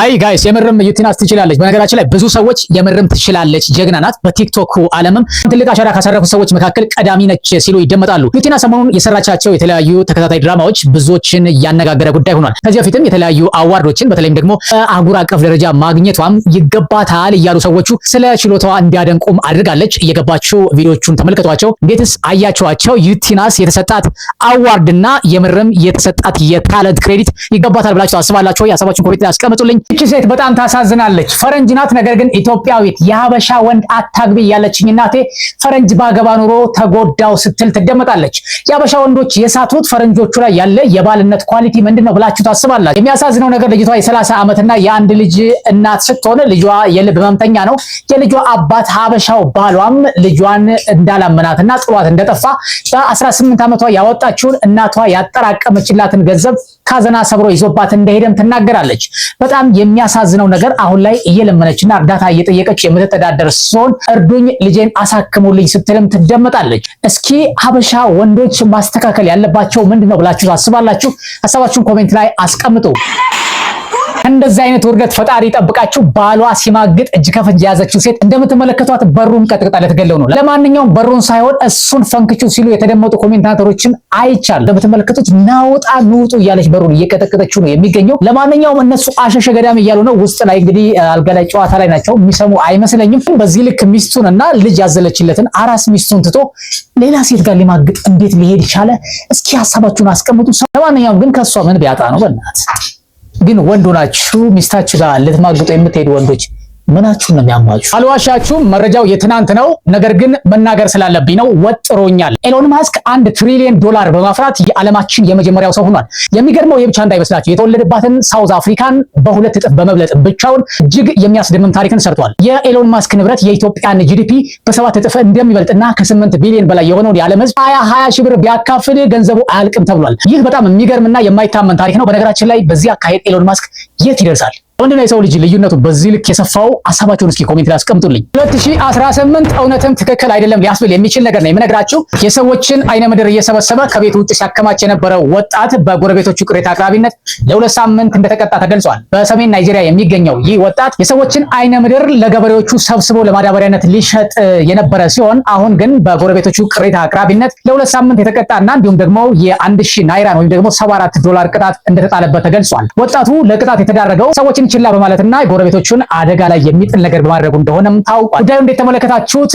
አይ guys፣ የምርም ዩቲናስ ትችላለች። በነገራችን ላይ ብዙ ሰዎች የምርም ትችላለች፣ ጀግና ናት፣ በቲክቶክ ዓለምም ትልቅ አሻራ ካሳረፉ ሰዎች መካከል ቀዳሚ ነች ሲሉ ይደመጣሉ። ዩቲናስ ሰሞኑን የሰራቻቸው የተለያዩ ተከታታይ ድራማዎች ብዙዎችን እያነጋገረ ጉዳይ ሆኗል። ከዚህ በፊትም የተለያዩ award ኦችን በተለይም ደግሞ አህጉር አቀፍ ደረጃ ማግኘቷም ይገባታል እያሉ ሰዎቹ ስለ ችሎታዋ እንዲያደንቁም አድርጋለች። እየገባችሁ ቪዲዮቹን ተመልከቷቸው። እንዴትስ አያችኋቸው? ዩቲናስ የተሰጣት award እና የምርም የተሰጣት የ talent credit ይገባታል ብላችሁ ታስባላችሁ? ሀሳባችሁን comment ላይ አስቀምጡልኝ። እቺ ሴት በጣም ታሳዝናለች። ፈረንጅ ናት፣ ነገር ግን ኢትዮጵያዊት። የሀበሻ ወንድ አታግቢ ያለችኝ እናቴ ፈረንጅ ባገባ ኑሮ ተጎዳው ስትል ትደመጣለች። የሀበሻ ወንዶች የሳቱት ፈረንጆቹ ላይ ያለ የባልነት quality ምንድን ነው ብላችሁ ታስባላችሁ? የሚያሳዝነው ነገር ልጅቷ የ30 ዓመትና የአንድ ልጅ እናት ስትሆን ልጇ የልብ ህመምተኛ ነው። የልጇ አባት ሀበሻው ባሏም ልጇን እንዳላመናትና ጥሏት እንደጠፋ፣ በ18 ዓመቷ ያወጣችውን እናቷ ያጠራቀመችላትን ገንዘብ ካዘና ሰብሮ ይዞባት እንደሄደም ትናገራለች። በጣም የሚያሳዝነው ነገር አሁን ላይ እየለመነችና እርዳታ እየጠየቀች የምትተዳደር ሲሆን እርዱኝ፣ ልጄን አሳክሙልኝ ስትልም ትደመጣለች። እስኪ ሀበሻ ወንዶች ማስተካከል ያለባቸው ምንድን ነው ብላችሁ ታስባላችሁ? ሀሳባችሁን comment ላይ አስቀምጡ። እንደዚህ አይነት ውርደት ፈጣሪ ይጠብቃችሁ። ባሏ ሲማግጥ እጅ ከፍንጅ የያዘችው ሴት እንደምትመለከቷት በሩን ቀጥቅጣ ልትገለው ነው። ለማንኛውም በሩን ሳይሆን እሱን ፈንክቹ ሲሉ የተደመጡ commentator ኦችን አይቻል። እንደምትመለከቱት ናውጣ ንውጡ እያለች በሩን እየቀጠቀጠችው ነው የሚገኘው። ለማንኛውም እነሱ አሸሸ ገዳም እያሉ ነው። ውስጥ ላይ እንግዲህ አልጋ ላይ ጨዋታ ላይ ናቸው። የሚሰሙ አይመስለኝም። በዚህ ልክ ሚስቱን እና ልጅ ያዘለችለትን አራስ ሚስቱን ትቶ ሌላ ሴት ጋር ሊማግጥ እንዴት ሊሄድ ቻለ? እስኪ ሀሳባችሁን አስቀምጡ። ለማንኛውም ግን ከእሷ ምን ቢያጣ ነው? በእናት ግን ወንድ ሆናችሁ ሚስታችሁ ጋር ልትማግጡ የምትሄዱ ወንዶች ምናችሁን ነው የሚያማችሁ? አልዋሻችሁም፣ መረጃው የትናንት ነው። ነገር ግን መናገር ስላለብኝ ነው፣ ወጥሮኛል። ኤሎን ማስክ 1 ትሪሊየን ዶላር በማፍራት የዓለማችን የመጀመሪያው ሰው ሆኗል። የሚገርመው ይህ ብቻ እንዳይመስላችሁ፣ የተወለደባትን ሳውዝ አፍሪካን በ2 እጥፍ በመብለጥ ብቻውን እጅግ የሚያስደምም ታሪክን ሰርቷል። የኤሎን ማስክ ንብረት የኢትዮጵያን GDP በ7 እጥፍ እንደሚበልጥና ከ8 ቢሊዮን በላይ የሆነውን የዓለም ሕዝብ 20 20 ሺህ ብር ቢያካፍል ገንዘቡ አያልቅም ተብሏል። ይህ በጣም የሚገርምና የማይታመን ታሪክ ነው። በነገራችን ላይ በዚህ አካሄድ ኤሎን ማስክ የት ይደርሳል? ወንድና የሰው ልጅ ልዩነቱ በዚህ ልክ የሰፋው? ሀሳባችሁን እስኪ comment ላይ አስቀምጡልኝ። 2018 እውነትም ትክክል አይደለም ሊያስብል የሚችል ነገር ነው የምነግራችሁ። የሰዎችን አይነ ምድር እየሰበሰበ ከቤት ውጭ ሲያከማች የነበረው ወጣት በጎረቤቶቹ ቅሬታ አቅራቢነት ለ2 ሳምንት እንደተቀጣ ተገልጿል። በሰሜን ናይጄሪያ የሚገኘው ይህ ወጣት የሰዎችን አይነ ምድር ለገበሬዎቹ ሰብስቦ ለማዳበሪያነት ሊሸጥ የነበረ ሲሆን አሁን ግን በጎረቤቶቹ ቅሬታ አቅራቢነት ለ2 ሳምንት የተቀጣና እንዲሁም ደግሞ የ1000 ናይራን ወይም ደግሞ 74 ዶላር ቅጣት እንደተጣለበት ተገልጿል። ወጣቱ ለቅጣት የተዳረገው ሰዎችን ችላ በማለትና ጎረቤቶቹን አደጋ ላይ የሚጥል ነገር በማድረጉ እንደሆነም ታውቋል። ጉዳዩ እንዴት ተመለከታችሁት?